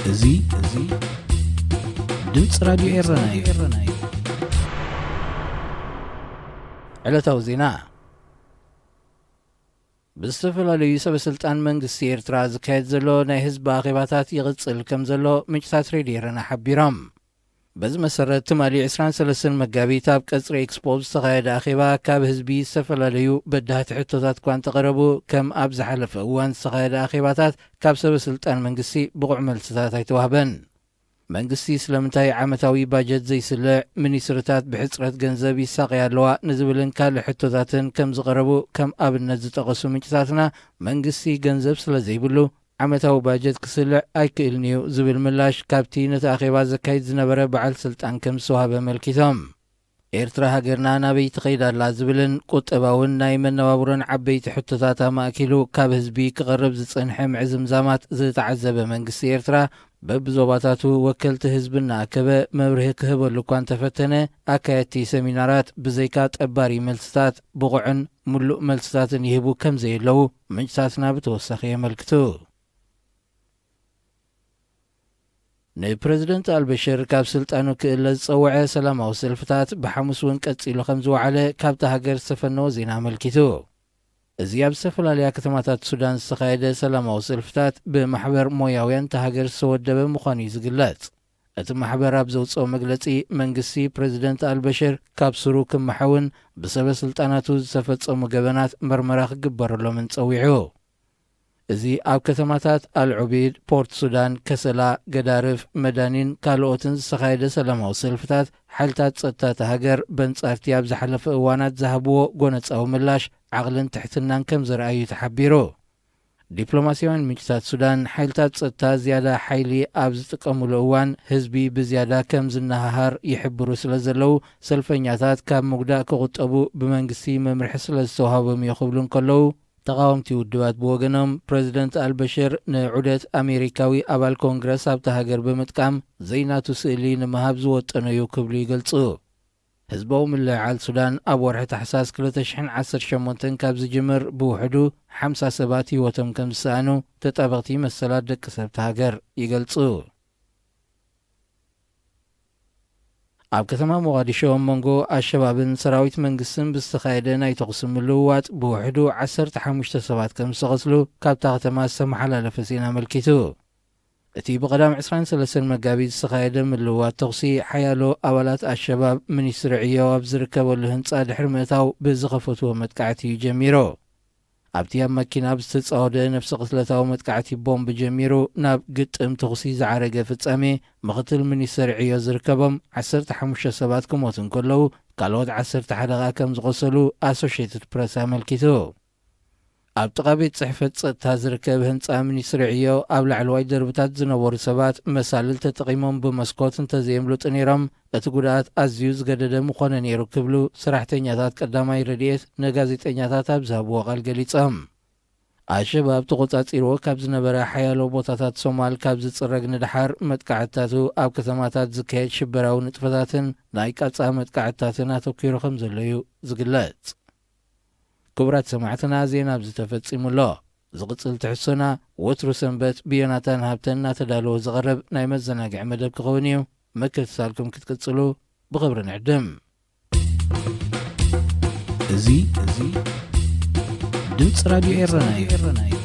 እዚ እዚ ድምፂ ራዲዮ ኤረና እዩ። ዕለታዊ ዜና። ብዝተፈላለዩ ሰበስልጣን መንግስቲ ኤርትራ ዝካየድ ዘሎ ናይ ህዝቢ ኣኼባታት ይቕጽል ከም ዘሎ ምንጭታት ሬድዮ ኤረና ሓቢሮም። በዚ መሰረት ትማሊ ዕስራን ሰለስተን መጋቢት ኣብ ቀጽሪ ኤክስፖ ዝተኻየደ ኣኼባ ካብ ህዝቢ ዝተፈላለዩ በዳህቲ ሕቶታት እኳ እንተቐረቡ፣ ከም ኣብ ዝሓለፈ እዋን ዝተኻየደ ኣኼባታት ካብ ሰበስልጣን መንግስቲ ብቑዕ መልስታት ኣይተዋህበን። መንግስቲ ስለምንታይ ዓመታዊ ባጀት ዘይስልዕ፣ ሚኒስትርታት ብሕጽረት ገንዘብ ይሳቐያ ኣለዋ ንዝብልን ካልእ ሕቶታትን ከም ዝቐረቡ ከም ኣብነት ዝጠቐሱ ምንጭታትና፣ መንግስቲ ገንዘብ ስለ ዘይብሉ ዓመታዊ ባጀት ክስልዕ ኣይክእልን እዩ ዝብል ምላሽ ካብቲ ነቲ ኣኼባ ዘካይድ ዝነበረ በዓል ስልጣን ከም ዝተዋህበ ኣመልኪቶም። ኤርትራ ሃገርና ናበይ ትኸይድ ኣላ ዝብልን ቁጠባውን ናይ መነባብሮን ዓበይቲ ሕቶታት ኣማእኪሉ ካብ ህዝቢ ክቐርብ ዝጸንሐ ምዕዝምዛማት ዝተዓዘበ መንግስቲ ኤርትራ፣ በብዞባታቱ ወከልቲ ህዝቢ እናኣከበ መብርሂ ክህበሉ እኳ እንተፈተነ፣ ኣካየድቲ ሰሚናራት ብዘይካ ጠባሪ መልስታት ብቑዕን ምሉእ መልስታትን ይህቡ ከም ዘየለዉ ምንጭታትና ብተወሳኺ የመልክቱ። ንፕረዚደንት ኣልበሽር ካብ ስልጣኑ ክእለ ዝጸውዐ ሰላማዊ ሰልፍታት ብሓሙስ እውን ቀጺሉ ከም ዝወዓለ ካብታ ሃገር ዝተፈነወ ዜና ኣመልኪቱ። እዚ ኣብ ዝተፈላለያ ከተማታት ሱዳን ዝተኻየደ ሰላማዊ ሰልፍታት ብማሕበር ሞያውያን እታ ሃገር ዝተወደበ ምዃኑ እዩ ዝግለጽ። እቲ ማሕበር ኣብ ዘውጽኦ መግለጺ፣ መንግስቲ ፕረዚደንት ኣልበሽር ካብ ስሩ ክመሓውን ብሰበ ስልጣናቱ ዝተፈጸሙ ገበናት መርመራ ክግበረሎምን ጸዊዑ። እዚ ኣብ ከተማታት ኣልዑቢድ፣ ፖርት ሱዳን፣ ከሰላ፣ ገዳርፍ፣ መዳኒን ካልኦትን ዝተኻየደ ሰላማዊ ሰልፍታት፣ ሓይልታት ጸጥታ እታ ሃገር በንጻርቲ ኣብ ዝሓለፈ እዋናት ዝሃብዎ ጎነጻዊ ምላሽ ዓቕልን ትሕትናን ከም ዘርኣዩ ተሓቢሩ። ዲፕሎማስያውያን ምንጭታት ሱዳን፣ ሓይልታት ጸጥታ ዝያዳ ሓይሊ ኣብ ዝጥቀሙሉ እዋን፣ ህዝቢ ብዝያዳ ከም ዝነሃሃር ይሕብሩ ስለ ዘለዉ፣ ሰልፈኛታት ካብ ምጉዳእ ክቑጠቡ ብመንግስቲ መምርሒ ስለ ዝተዋህቦም እዩ ክብሉ እንከለዉ፣ ተቓወምቲ ውድባት ብወገኖም፣ ፕረዚደንት ኣልበሽር ንዑደት ኣሜሪካዊ ኣባል ኮንግረስ ኣብታ ሃገር ብምጥቃም፣ ዘይናቱ ስእሊ ንምሃብ ዝወጠኖ እዩ ክብሉ ይገልጹ። ህዝባዊ ምልዕዓል ሱዳን ኣብ ወርሒ ታሕሳስ ክልተ ሽሕን ዓሰርተ ሸሞንተን ካብ ዝጅምር ብውሕዱ ሓምሳ ሰባት ህይወቶም ከም ዝሰኣኑ ተጣበቕቲ መሰላት ደቂ ሰብ እታ ሃገር ይገልጹ። ኣብ ከተማ ሞቓዲሾ ኣብ መንጎ ኣሸባብን ሰራዊት መንግስትን ብዝተኻየደ ናይ ተኹሲ ምልውዋጥ ብውሕዱ ዓሰርተ ሓሙሽተ ሰባት ከም ዝተቐትሉ ካብታ ከተማ ዝተመሓላለፈ ዜና ኣመልኪቱ። እቲ ብቐዳም ዕስራን ሰለስተን መጋቢት ዝተኻየደ ምልውዋጥ ተኹሲ ሓያሎ ኣባላት ኣሸባብ ሚኒስትሪ ዕዮ ኣብ ዝርከበሉ ህንጻ ድሕሪ ምእታው ብዝኸፈትዎ መጥቃዕቲ እዩ ጀሚሩ። ኣብቲ ኣብ መኪና ብዝተጻወደ ነፍሲ ቅትለታዊ መጥቃዕቲ ቦምብ ጀሚሩ ናብ ግጥም ተኹሲ ዝዓረገ ፍጻሜ፣ ምኽትል ሚኒስተር ዕዮ ዝርከቦም ዓሰርተ ሓሙሽተ ሰባት ክሞቱ እንከለዉ፣ ካልኦት ዓሰርተ ሓደ ከኣ ከም ዝቖሰሉ ኣሶሽየትድ ፕረስ ኣመልኪቱ። ኣብ ጥቓ ቤት ጽሕፈት ጸጥታ ዝርከብ ህንጻ ሚኒስትሪ ዕዮ ኣብ ላዕለዋይ ደርብታት ዝነበሩ ሰባት መሳልል ተጠቒሞም ብመስኮት እንተዘየምልጡ ነይሮም፣ እቲ ጉድኣት ኣዝዩ ዝገደደ ምኾነ ነይሩ ክብሉ ሰራሕተኛታት ቀዳማይ ረድኤት ንጋዜጠኛታት ኣብ ዝሃብዎ ቃል ገሊጾም። ኣሸባብ ተቖጻጺርዎ ካብ ዝነበረ ሓያሎ ቦታታት ሶማል ካብ ዝጽረግ ንደሓር፣ መጥቃዕትታቱ ኣብ ከተማታት ዝካየድ ሽበራዊ ንጥፈታትን ናይ ቃጻ መጥቃዕትታትን ኣተኲሩ ከም ዘሎ እዩ ዝግለጽ። ክቡራት ሰማዕትና፣ ዜና ኣብዚ ተፈጺሙ ኣሎ። ዝቕጽል ትሕዝቶና ወትሩ ሰንበት ብዮናታን ሃብተን እናተዳለወ ዝቐርብ ናይ መዘናግዒ መደብ ክኸውን እዩ። ምክትታልኩም ክትቅጽሉ ብኽብሪ ንዕድም። እዚ፣ እዚ ድምፂ ራዲዮ ኤረና እዩ።